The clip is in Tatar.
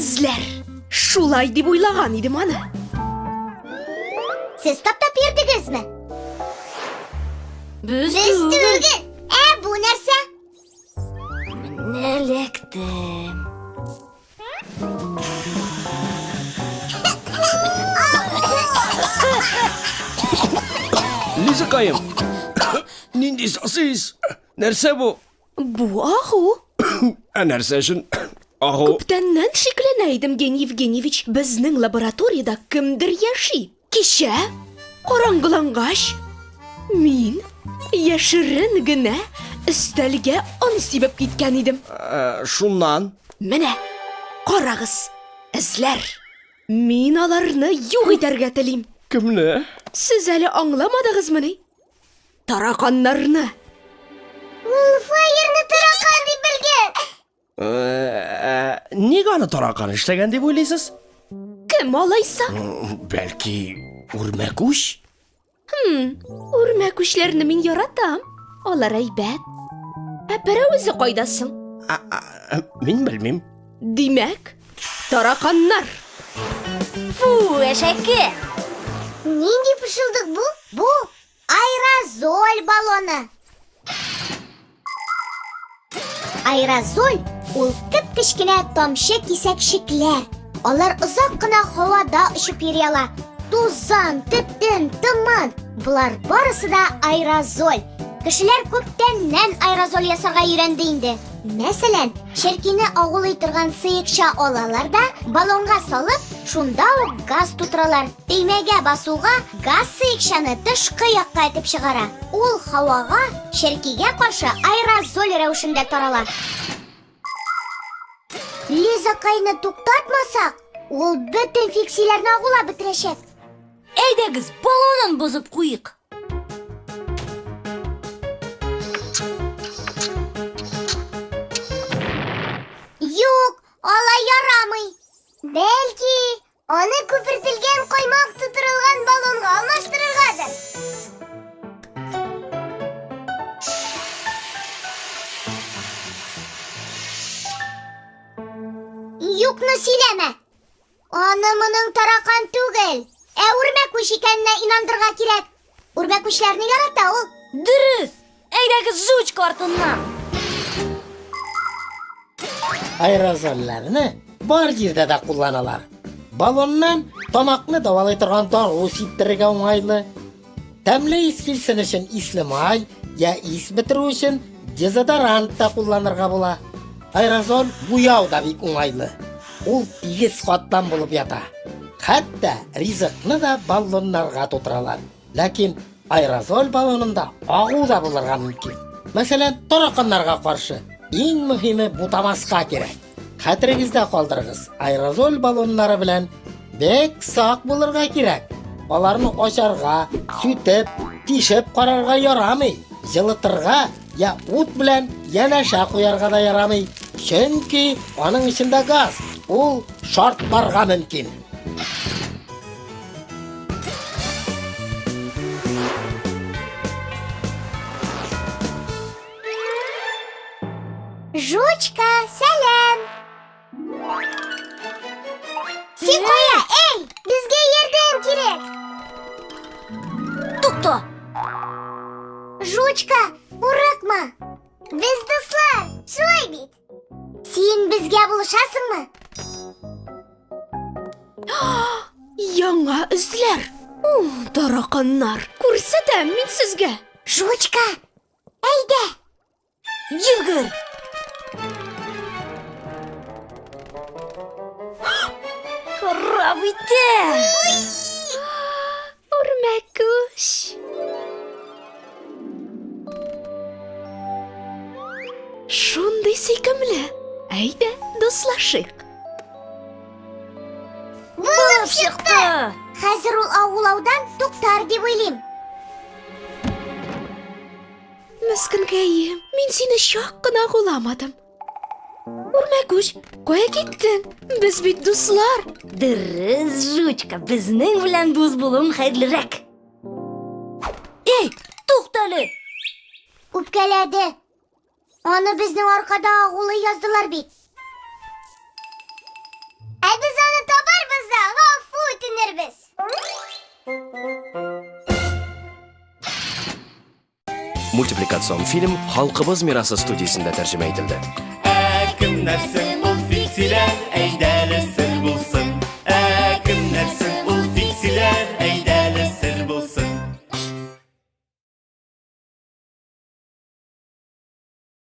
Эзләр. Шулай дип уйлаган идем аны. Сез таптап йөрдегезме? Без, Без түгел. Ә бу нәрсә? Менә эләктем. Лизакаем, нинди сасыз? Нәрсә бу? Бу агу. Ә нәрсә өчен агу? Күптәннән шикләнә идем, Гений Евгеньевич. Безнең лабораториядә кемдер яши. Кичә, караңгылангач, мин яшерен генә өстәлгә он сибеп киткән идем. Ә, шуннан? Менә, карагыз, эзләр. Мин аларны юк итәргә телим. Кемне? Сез әле аңламадыгызмыни? Тараканнарны. Ул фаерны таракан дип белгән. Ә, ник аны таракан эшләгән дип уйлыйсыз? Кем алайса? Бәлки, үрмәкүч? Хм, үрмәкүчләрне мин яратам. Алар әйбәт. Ә пәрәвезе кайда соң? Мин белмим. Димәк, тараканнар. Фу, әшәке! Нинди пышылдык бу? Бу Аэрозоль баллоны. Аэрозоль ул кеп-кечкенә тамчы кисәкчекләр. Алар озак кына һавада очып йөри ала. Тузан, төтен, томан – болар барысы да аэрозоль. Кешеләр күптәннән аэрозоль ясарга өйрәнде инде. Мәсәлән, черкине агулый торган сыекча алалар да, баллонга салып, шунда ук газ тутыралар. Төймәгә басуга газ сыекчаны тышкы якка этеп чыгара. Ул һавага черкигә каршы аэрозоль рәвешендә тарала. Лизакайны туктатмасак, ул бөтен фиксиләрне агулап бетерәчәк. Әйдәгез, баллонын бозып куйык. Юк, алай ярамый. Бәлки, аны күпертелгән каймак тутырылган баллонга алмаштырыргадыр. Юкны сөйләмә. Аны моның таракан түгел, ә үрмәкүч икәненә инандырырга кирәк. Үрмәкүчләрне ярата ул. Дөрес! Әйдәгез жучка артыннан! Аэрозольләрне бар җирдә дә кулланалар. Баллоннан тамакны дәвалый торган дару сиптерергә уңайлы. Тәмле ис килсен өчен исле май я ис бетерү өчен дезодорант та кулланырга була. Аэрозоль буяу да бик уңайлы. Ул тигез катлам булып ята. Хәтта ризыкны да баллоннарга тутыралар. Ләкин аэрозоль баллонында агу да булырга мөмкин. Мәсәлән, тараканнарга каршы иң мөһиме бутамаска кирәк. Хәтерегездә калдырыгыз, аэрозоль баллоннары белән бик сак булырга кирәк. Аларны ачарга, сүтеп, тишеп карарга ярамый. Җылытырга я ут белән янәшә куярга да ярамый. Чөнки аның эчендә газ, ул шартларга мөмкин. Жучка, сәлам! Син кая, эй? Безгә ярдәм кирәк! Тукта! Жучка, курыкма! Без дуслар, шулай бит? Син безгә булышасыңмы? Яңа эзләр! Тараканнар! Күрсәтәм мин сезгә! Жучка, әйдә! Йөгер! Харап итә! Үрмәкүч! Шундый сөйкемле! Әйдә, дуслашыйк! Булып чыкты! Хәзер ул агулаудан туктар дип уйлыйм. Мескенкәем, мин сине чак кына агуламадым. Үрмәкүч, кая киттең? Без бит дуслар. Дөрес, Жучка, безнең белән дус булуың хәерлерәк. Эй, туктале! Үпкәләде. Аны безнең аркада агулы яздылар бит. Мультипликацион фильм Халкыбыз мирасы студиясендә тәрҗемә ителде. Ә кемнәр соң ул фиксиләр?